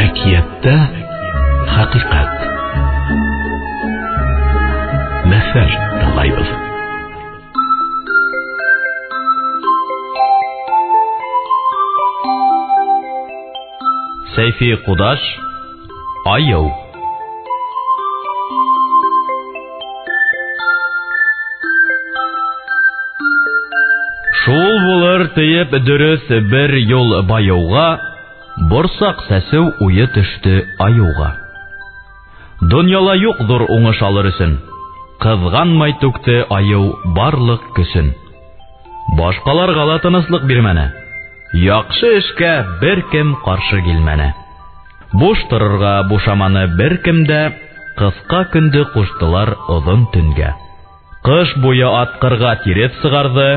Әкиәттә хәҡиҡәт. Мәҫәл тыңлайбыҙ. Сәйфи Ҡудаш, Айыу. Шул булыр тиеп дөрөҫ бер юл байыуға, борсаҡ сәсеү уйы төштө айыуға. Донъяла юҡ ҙур уңыш алыр өсөн, ҡыҙғанмай түкте айыу барлыҡ көсөн. Башҡаларға ла тыныслыҡ бирмәне. Яҡшы эшкә бер кем ҡаршы килмәне. Буш торорға бушаманы бер кем дә, ҡыҫҡа көндө ҡуштылар оҙон төнгә. Ҡыш буйы атҡырға тиреҫ сығарҙы,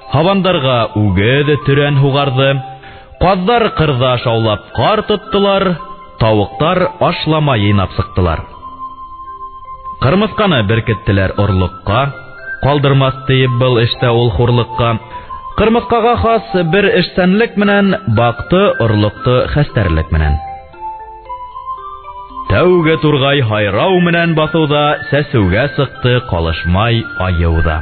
һабандарға үгеҙ төрән һуғарҙы, ҡаҙҙар ҡырҙа шаулап ҡар тоттолар, тауыҡтар ашлама йыйнап сыҡтылар. Ҡырмыҫҡаны беркеттеләр орлоҡҡа, ҡалдырмаҫ тиеп был эштә ул хурлыҡҡа. Ҡырмыҫҡаға хас бер эшсәнлек менән баҡты орлоҡто хәстәрлек менән. Тәүге турғай һайрау менән баҫыуҙа сәсеүгә сыҡты ҡалышмай айыу ҙа.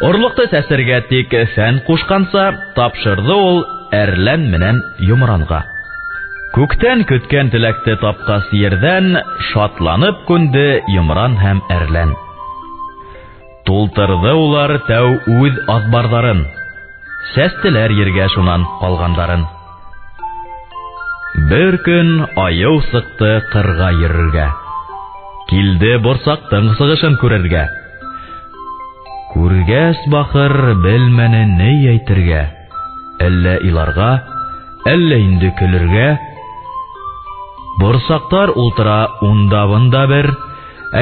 Орлоҡто сәсергә тик фән ҡушҡанса тапшырҙы ул әрлән менән йомранға. Күктән көткән теләкте тапҡас ерҙән шатланып күнде йомран һәм әрлән. Тултырҙы улар тәү үҙ аҙбарҙарын, сәстеләр ергә шунан ҡалғандарын. Бер көн айыу сыҡты ҡырға йөрөргә. Килде борсаҡтың сығышын күрергә. Күргәс бахыр белмәне ни әйтергә. Әллә иларға, әллә инде көлөргә. Борсаҡтар ултыра унда-бында бер,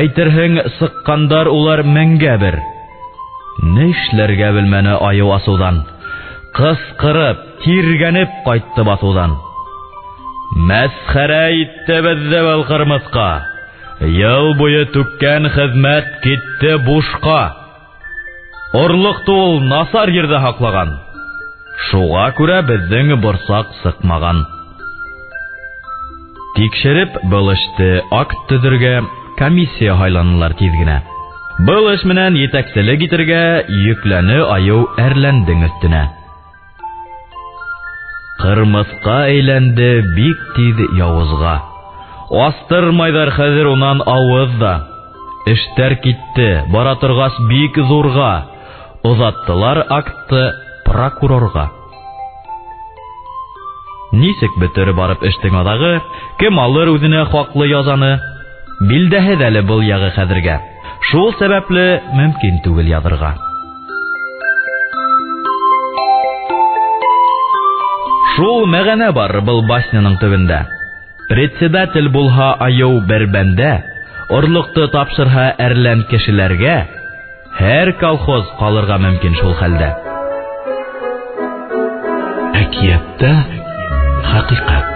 әйтерһең сыҡҡандар улар меңгә бер. Ни эшләргә белмәне айыу асыуҙан. Ҡысҡырып, тиргәнеп ҡайтты баҫыуҙан. Мәсхәрә итте беҙҙе был ҡырмыҫҡа. Йыл буйы түккән хеҙмәт китте бушҡа. Орлоҡто ул насар ерҙә һаҡлаған. Шуға күрә беҙҙең борсаҡ сыҡмаған. Тикшереп был эште акт төҙөргә комиссия һайланылар тиҙ генә. Был эш менән етәкселек итергә йөкләне айыу әрләндең өҫтөнә. Ҡырмыҫҡа әйләнде бик тиҙ яуызға. Астырмайҙар хәҙер унан ауыҙ ҙа. Эштәр китте, бара торғас бик ҙурға. Оҙаттылар актты прокурорға. Нисек бөтөр барып эштең аҙағы, кем алыр үҙенә хаҡлы язаны? Билдәһеҙ әле был яғы хәҙергә. Шул сәбәпле мөмкин түгел яҙырға. Шул мәғәнә бар был басняның төбөндә. Председатель булһа айыу бер бәндә, орлоҡто тапшырһа әрлән кешеләргә, һәр колхоз ҡалырға мөмкин шул хәлдә. Әкиәттә хәҡиҡәт.